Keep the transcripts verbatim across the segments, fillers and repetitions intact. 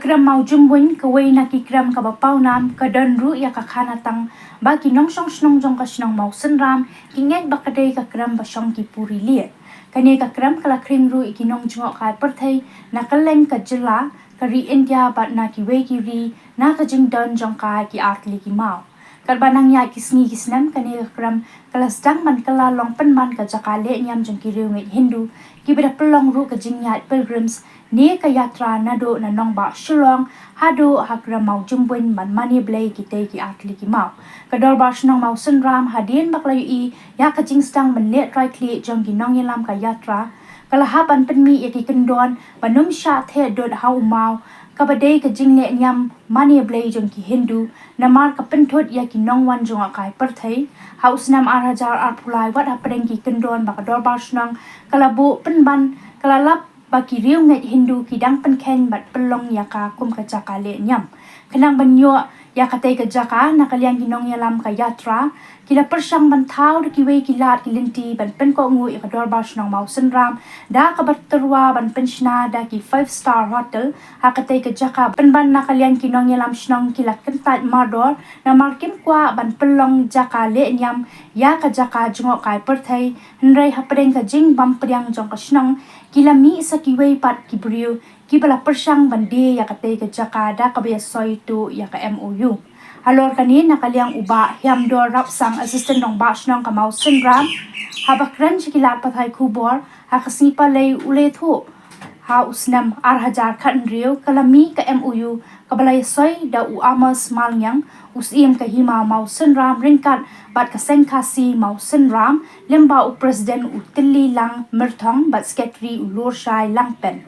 Krem Mawjymbuin, kawei na ki krem kaba pawnam, ka don ruh ïa ka khana tang ba ki nongshong shnong jong ka shnong Mawsynram ki ngeit ba ka dei ka krem ba shong ki puri lieh. Kane ka krem ka la khring ruh ïa ki nongjngohkai pyrthei na kylleng ka jylla, ka ri India bad na kiwei ki ri na ka jingdon jong ka ki artylli ki maw. Katba nang ïaid ki sngi ki snem, kane ka krem ka la sdang ban kylla long pynban ka jaka lehniam jong ki riewngeit Hindu kiba da pynlong ruh ka jingïaid pilgrims ne ka yatra naduh na nongbah Shillong haduh ha Krem Mawjymbuin ban mane blei kitei ki artylli ki maw. Ka Dorbar Shnong Mawsynram hadien ba ka la ïohi ïa ka jingsdang ban leh trai khlieh jong ki nongïalam ka yatra, ka la hap ban pynmih ïa ki kyndon ban ym shah theh dud ha u maw kaba dei ka jinglehniam mane blei jong ki Hindu, namar ka pynthut ïa ki nongwan jngohkai pyrthei. Ha u snem ar hajar arphew lai, wat hapdeng ki kyndon ba ka Dorbar Shnong ka la buh pynban, ka la lap ba ki riewngeit Hindu ki dang pynkheiñ bad pynlong ïa ka kum ka jaka lehniam. Khnang ban ïoh ïa katei ka jaka, na ka liang ki nongïalam ka yatra ki la pyrshang ban thaw da kiwei ki lad ki lynti ban pynkohnguh ïa ka Dorbar Shnong Mawsynram da kaba tyrwa ban pynshna da ki five star hotel ha katei ka jaka, pynban na ka liang ki nongïalam shnong ki la kyntait mardor namar kim kwah ban pynlong jaka lehniam ïa ka jaka jngohkai pyrthei. Hynrei hapdeng ka jingbym pdiang jong ka shnong, ki la mih sa kiwei pat ki briew kiba la pyrshang ban die ïa katei ka jaka da kaba ïasoi tuh ïa ka M O U. Halor kane, na ka liang u Bah Hiamdor Rapsang, Assistant Rangbah Shnong ka Mawsynram, haba kren sha ki lad pathai khubor ha ka sngi Palei, u la ïathuh ha u snem ar hajar khathynriew ka la mih ka M O U kaba la ïasoi da u Amos Malngiang, u Syiem ka Hima Mawsynram, ryngkat bad ka Seng Khasi Mawsynram, lem bad u President u Tyllilang Myrthong bad Secretary u Lurshai Langpen.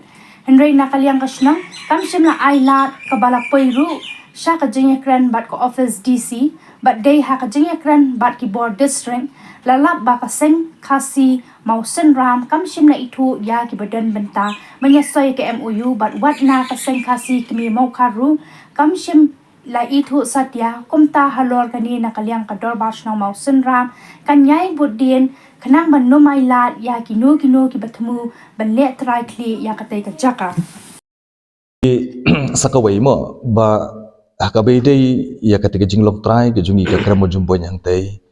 Hynrei na ka liang ka shnong kam shym la ai lad kaba la poi ruh sha ka jingïakren bad ka office D C, bad dei ha ka jingïakren bad ki bor district, la lap ba ka Seng Khasi Mawsynram kam shym la ithuh ïa kiba don bynta ban ïasoi ka M O U, bad wat na ka Seng Khasi Kmie Mawkhar ruh kam shym la ithuh satia. Kumta halor kane, na ka liang ka Dorbar Shnong Mawsynram kan ïai bud dien khnang ban ym ai lad ïa kino kino kiba thmu ban leh trai khlieh ïa katei ka jaka. Sa kawei mo ba ha kaba ïadei ïa katei ka jinglong trai ka jong ngi ka Krem Mawjymbuin hangtei,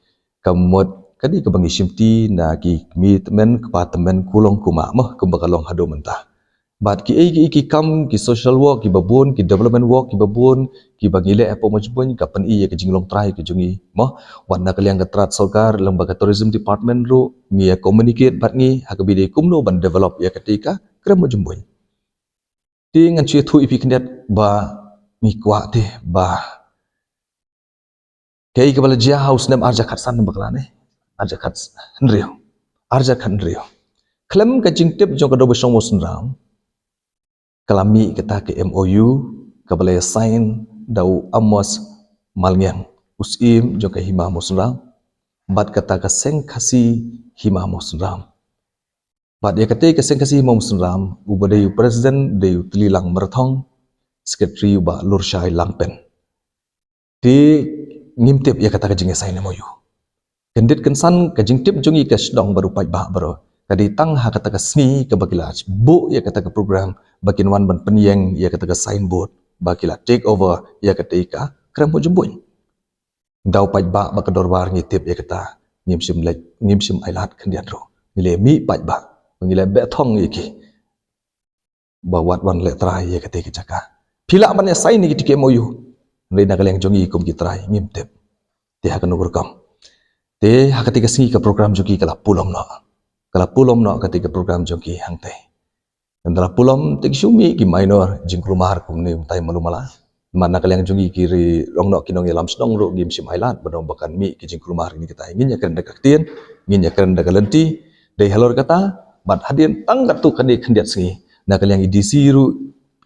ka mut ka dei kaba ngi shimti na ki kmie tymmen, kpa tymmen, kulong kumah mo, kumba ka long haduh mynta. Bad kiei kiei ki kam, ki social work kiba bun, ki development work kiba bun kiba ngi leh hapoh Mawjymbuin, ka pyni ïa ka jinglong trai ka jong ngi mo. Wat na ka liang ka tnat sorkar lem bad ka tourism department ruh ngi ïa communicate bad ngi ha kaba ïadei kumno ban develop ïa katei ka Krem Mawjymbuin. Te ngan shu ïathuh ïa phi khyndiat ba ngi kwah te ba kaei kaba la jia ha u snem ar hajar khatsan, ba ka la ne ar hajar khathynriew, ar hajar khathynriew, khlem ka jingtip jong ka Dorbar Shnong Mawsynram, ka la mih kata ka M O U kaba la ïa sign da u Amos Malngiang, u Syiem jong ka Hima Mawsynram, bad kata ka Seng Khasi Hima Mawsynram. Bad ïa katei ka Seng Khasi Hima Mawsynram, uba dei u President dei u Tyllilang Myrthong, Secretary u Bah Lurshai Langpen. Te ngim tip ïa kata ka jingïasign M O U. Kyndit kynsan, ka jingtip jong ngi ka shnong bad u paidbah baroh ka dei tang ha kata ka sngi kaba ki la buh ïa kata ka program, ba kin wan ban pynïeng ïa kata ka signboard, ba ki la take over ïa katei ka Krem Mawjymbuin. Da u paidbah bad ka dorbar ngi tip ïa kata, ngim shym leit, ngim shym ai lad khyndiat ruh. Ngi la mih paidbah, ngi la beh thong ïa ki ba wat wan leh trai ïa katei ka jaka. Phi lah ban ïa sign ïa katei ka M O U, hynrei na ka liang jong ngi kum ki trai ngim tip. Te ha kano ka rukom, te ha katei ka sngi ka program jong ki ka la pulom noh. Ka la pulom noh katei ka program jong ki hangtei. Ynda la pulom te ki shu mih ki minor jingkulmar kumne, mynta malu mala. Namar na ka liang jong ngi ki ri rong noh ki nongïalam shnong ruh ngim shym ai lad ban ong ba kan mih ki jingkulmar kine kitai. Ngin ïa kren da ka ktien, ngin ïa kren da ka lynti. Dei halor kata, bad hadien tang katto katne khyndiat sngi, na ka liang i D C ruh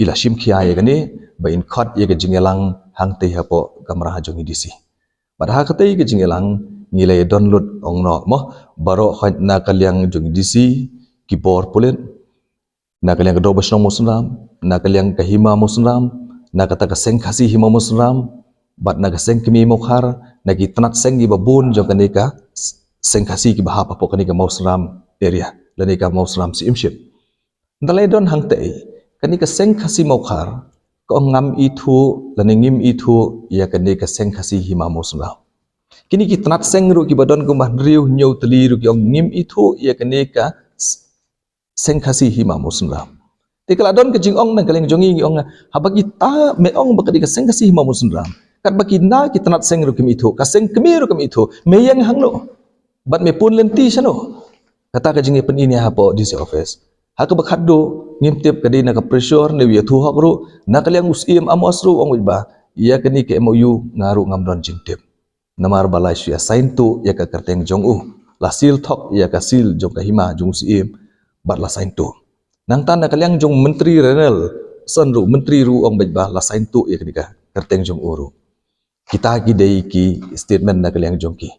i la shim khia ïa kane ba in khot ïa ka jingïalang hangtei hapoh kamra jong i D C. Bad ha katei ka jingïalang ngi la ïa don lut, ong noh mo, baroh khoit na ka liang jong i D C, ki bor pulit, na ka liang ka Dorbar Shnong Mawsynram, na ka liang ka Hima Mawsynram, na kata ka Seng Khasi Hima Mawsynram, bad na ka Seng Kmie Mawkhar, na ki tnat seng kiba bun jong kane ka s-, Seng Khasi kiba hap hapoh kane ka Mawsynram area lane ka Mawsynram Syiemship. Ynda la ïa don hangtei, kane ka Seng Khasi Mawkhar ka ong ngam ithuh lane ngim ithuh ïa kane ka Seng Khasi Hima Mawsynram. Kine ki tnat seng ruh kiba don kumba hynriew hynñiew tylli ruh ki ong ngim ithuh ïa kane ka s-, Seng Khasi Hima Mawsynram. Te ka la don ka jingong na ka liang jong ngi, ngi ong, haba kita me ong ba ka dei ka Seng Khasi Hima Mawsynram, katba kine ki tnat seng ruh kim ithuh, ka seng kmie ruh kim ithuh, me ïeng hangno bad me pun lynti shano? Kata ka jingïapyni hapoh D C office. Ha kaba khatduh ngim tip ka dei na ka pressure ne u ïathuh hok ruh na ka liang u Syiem Amos ruh u ong beit ba ïa kane ka M O U nga ruh ngam don jingtip. Namar ba la shu ïa sign tuh ïa ka kyrteng jong u, la seal thok ïa ka seal jong ka hima jong u Syiem bad la sign tuh. Nangta na ka liang jong Myntri Renel Son ruh, Myntri ruh u ong beit ba la sign tuh ïa kane ka kyrteng jong u ruh. Kita ki dei ki statement na ka liang jong ki.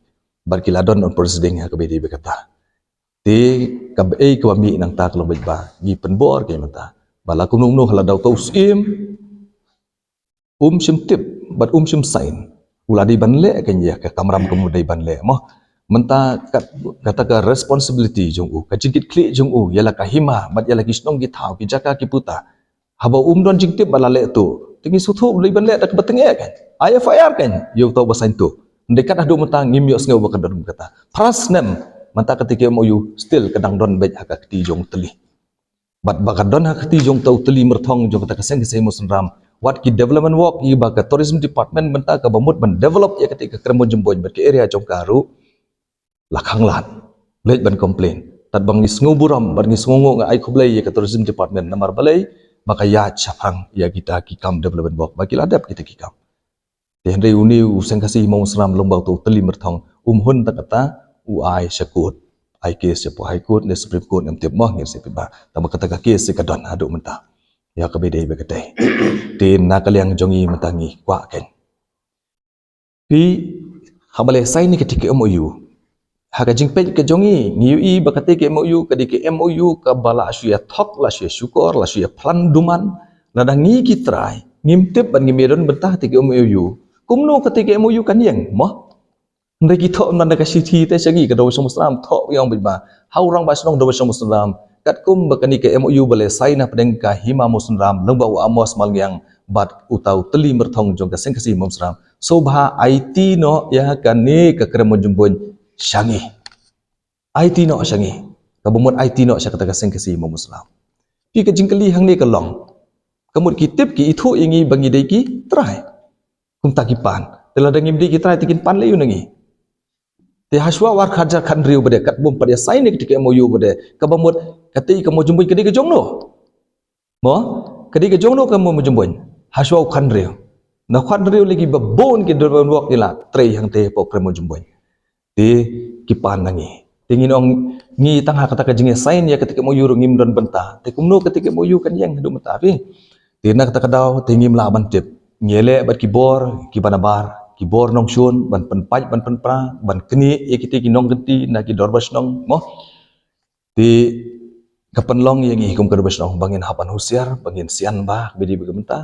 Bad ki la don on proceeding ha kaba ïadei bad kata. Te kaba ei kaba mih nangta ka long beit ba ngi pynbor ka mynta ba la kumno kumno ha la dei uta u Syiem um shym tip bad um shym sign, u la dei ban leh ka ïa ka kamram ka mut dei ban leh mo. Mynta kat-, kata ka responsibility jong u, ka jingkit khlieh jong u ïa la ka hima bad ïa la ki shnong ki thaw, ki jaka ki puta. Haba um don jingtip ba la leh tuh, te ngi sngewthuh u dei ban leh da kaba tyngeh kan. Ai F I R kan ïa uta uba sign tuh. Ndei kat haduh mynta ngim ïohsngew ba ka don kata. Phra snem mynta kata ka M O U still ka dang don beit ha ka kti jong u tylli. Bad ba ka don ha ka kti jong uta u tylli myrthong jong kata ka Seng Khasi Mawsynram, wat ki development work ïa ba ka tourism department mynta kaba mut ban develop ïa kata ka Krem Jumboin bad ka area jong ka ruh la khang lad. Leit ban complain. Tad ba ngi sngew burom bad ngi sngew nguh, nga ai khublei ïa ka tourism department namar balei ba ka ïaid shaphang ïa kita ki kam development work ba ki la dep kita ki kam. Te hynrei une u Seng Khasi Hima Mawsynram lyngba uta u tylli myrthong um hun tang kata u ai sha court, ai case shapoh High Court ne Supreme Court ngam tip mo, ngin sa peit ba. Tang ba kata ka case ka don haduh mynta. Ïa kaba dei ba ka dei. Te na ka liang jong ngi mynta ngi kwah kan. Phi, haba la sign ïa kata ka M O U, ha ka jingpeit ka jong ngi, ngi ïohi ba kata ka M O U ka dei ka M O U kaba la shu ïa thok, la shu ïa shukor, la shu ïa plan duman. Lada ngi ki trai ngim tip bad ngim ïa don bynta kata ka M O U, kumno kata ka M O U kan ïeng mo? Hynrei ki thoh na ka shithi te sha ngi ka Dorbar Shnong Mawsynram, thoh ïa ong beit ba ha u Rangbah Shnong Dorbar Shnong Mawsynram, katkum ba kane ka M O U ba la sign hapdeng ka Hima Mawsynram lyngba u Amos Malngiang bad uta u tylli myrthong jong ka Seng Khasi Mawsynram, sngewbha aiti noh ïa kane ka Krem Jumboin sha ngi. Aiti noh sha ngi. Kaba mut aiti noh sha kata ka Seng Khasi Mawsynram. Phi, ka jingkylli hangne ka long, ka mut ki tip ki ithuh ïa ngi ba ngi dei ki trai. Kumta ki pan. Te lada ngim dei ki trai te kin pan lei ïa u na ngi. Te hashwa u ar hajar khathynriew ba dei, katba ym pat ïa sign ïa kata ka M O U ba dei, kaba mut kata ka Mawjymboin ka dei ka jong no? Mo, ka dei ka jong no ka Mawjymboin? Hashwa u khathynriew. Na khathynriew lei kiba bun ki development work ki la trei hangtei hapoh Krem Mawjymboin. Te ki pan na ngi. Te ngin ong ngi tang ha kata ka jingïasign ïa kata ka M O U ruh ngim don bynta. Te kumno kata ka M O U kan ïeng haduh mynta phi? Te na kata ka daw te ngim lah ban tip. Ngi leh bad ki bor kiba nabar, ki bor nongshun, ban pynpait, ban pynpra, ban knieh ïa kita ki nongkynti na ki dorbar shnong, mo. Te ka pynlong ïa ngi kum ka dorbar shnong ba ngin hap ban husiar, ba ngin sian ba kaba dei ba ka bynta.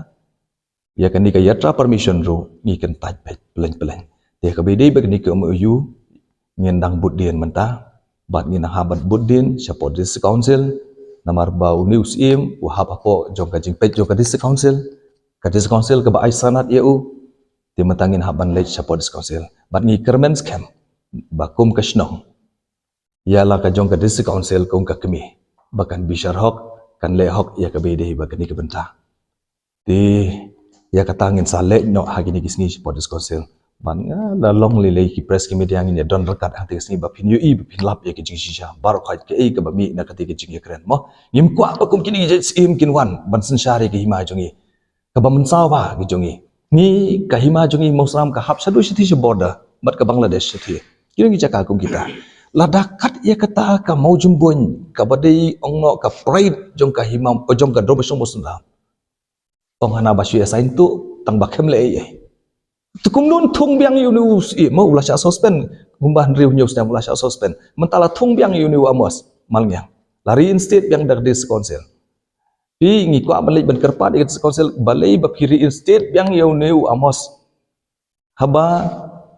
Ïa kane ka yatra permission ruh ngi kyntait peit pleng pleng. Te kaba dei ba kane ka M O U ngin dang bud dien mynta, bad ngin hap ban bud dien shapoh District Council, namar ba une u Syiem u hap hapoh jong ka jingpeit jong ka District Council, ka District Council kaba ai sanad ïa u. Te mynta ngin hap ban leit shapoh District Council bad ngi kyrmen skhem ba kum ka shnong, ïa la ka jong ka District Council kum ka kmie, ba kan bishar hok, kan leh hok ïa kaba dei ba kane ka bynta. Te ïa kata ngin sa leit noh ha kine ki sngi shapoh District Council. Ban nga la long lei lei ki press ki media ngin ïa don ryngkat ha kine ki sngi ba phin ïohi ba phin lap ïa ki jingshisha baroh khoit kaei kaba mih na kata ka jingïakren, mo. Ngim kwah ba kum kine ki jait Syiem kin wan ban synshar ïa ka hima jong ngi. Kaba mynsaw ba ki jong ngi. Ngi ka hima jong ngi Mawsynram ka hap shaduh shathie sha border bad ka Bangladesh shathie. Ki dei ki jaka kum kita. Lada kat ïa kata ka Mawjymboin kaba dei ong noh ka pride jong ka hima, jong ka dorbar shnong Mawsynram. Ong hana ba shu ïasign tuh tang ba khlem leh ei ei. Te kumno thung biang ïa une u Syiem, mo, u la shah suspend kumba hynriew hynñiew snem u la shah suspend. Mynta la thung biang ïa une u Amos Malngiang. La reinstate biang da ka District Council. Phi, ngi kwah ban leit ban kyrpad ïa ka District Council balei ba phi reinstate biang ïa une u Amos. Haba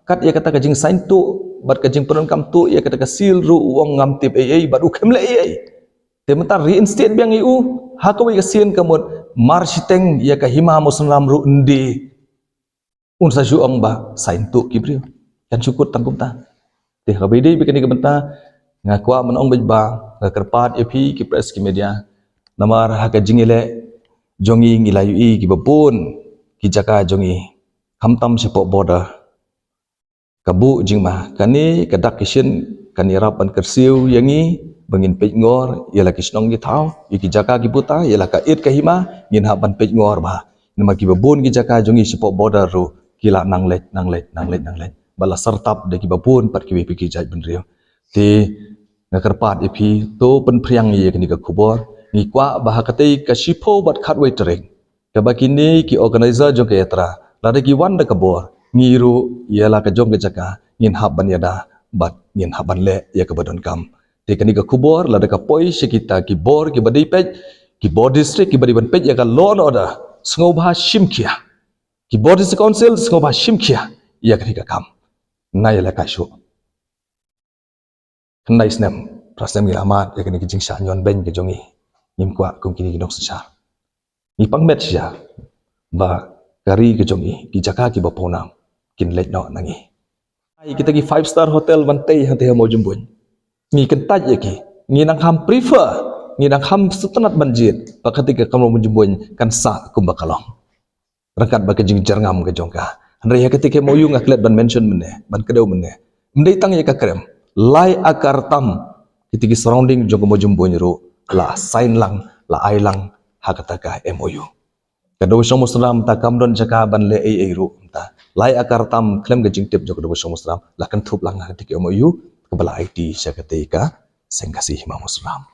kat ïa kata ka jingsign tuh bad ka jingpyndonkam tuh ïa kata ka seal ruh u ong ngam tip ei ei bad u khlem leh ei ei. Te mynta reinstate biang ïa u ha kawei ka sien ka mut mar shiteng ïa ka hima Mawsynram ruh ynda un sa shu ong ba sa ïa tuh ki briew. Kan shu kut tang kumta. Te ha kaba ïadei bad kane ka bynta nga kwah ban ong beit ba nga kyrpad ïa phi ki press ki media. Namar ha ka jingïaleh jong ngi ngi la ïohi kiba bun ki jaka jong ngi khamtam shapoh border. Ka buh jingma kane ka dak ki shin kan ïarap ban kyrsiew ïa ngi ba ngin peit ngor ïa la ki shnong ki thaw, ïa ki jaka ki puta, ïa la ka it ka hima, ngin hap ban peit ngor ba. Namar kiba bun ki jaka jong ngi shapoh border ruh ki la nang leit, nang leit, nang leit, nang leit. Ba la syrtap da kiba bun pat kiwei pat ki jaitbynriew. Te nga kyrpad ïa phi to pynphriang ïa kane ka khubor. Ngi kwah ba ha katei ka shiphew bad khatwei tarik kaba kine ki organizer jong ka yatra lada ki wan da ka bor, ngi ruh ïa la ka jong ka jaka ngin hap ban ïada bad ngin hap ban leh ïa kaba donkam. Te kane ka khubor lada ka poi sha kita ki bor kiba dei peit, ki bor district kiba dei ban peit ïa ka law and order, sngewbha shim khia. Ki bor district council sngewbha shim khia ïa kane ka kam. Nga ïalehkai shuh. Khyndai snem, phra snem ngi la mad ïa kane ka jingshah ñion beiñ ka jong ngi. Ngim kwah kum kine ki nongsynshar. Ngi pang met shisha ba ka ri ka jong ngi, ki jaka kiba pawnam kin leit noh na ngi. Ai kita ki five star hotel ban tei hangtei ha Mawjymbuin. Ngi kyntait ïa ki. Ngi nang kham prefer, ngi nang kham sngewtynnat ban jied ba katei ka kamra Mawjymbuin kan sah kumba ka long. Ryngkat bad ka jingjyrngam ka jong ka. Hynrei ha katei ka M O U nga klet ban mention mynne, ban kdew mynne. Ym dei tang ïa ka krem. Lai akar tam kitei ki surrounding jong ka Mawjymbuin ruh la sign lang, la ai lang ha kata ka M O U. Ka Dewbashong Mawsynram ta kam don jaka ban leh ei ei ruh ta. Lai akar tam khlem ka jingtip jong ka Dewbashong Mawsynram la kynthup lang ha katei ka M O U kaba la aiti sha katei ka Seng Khasi Hima Mawsynram.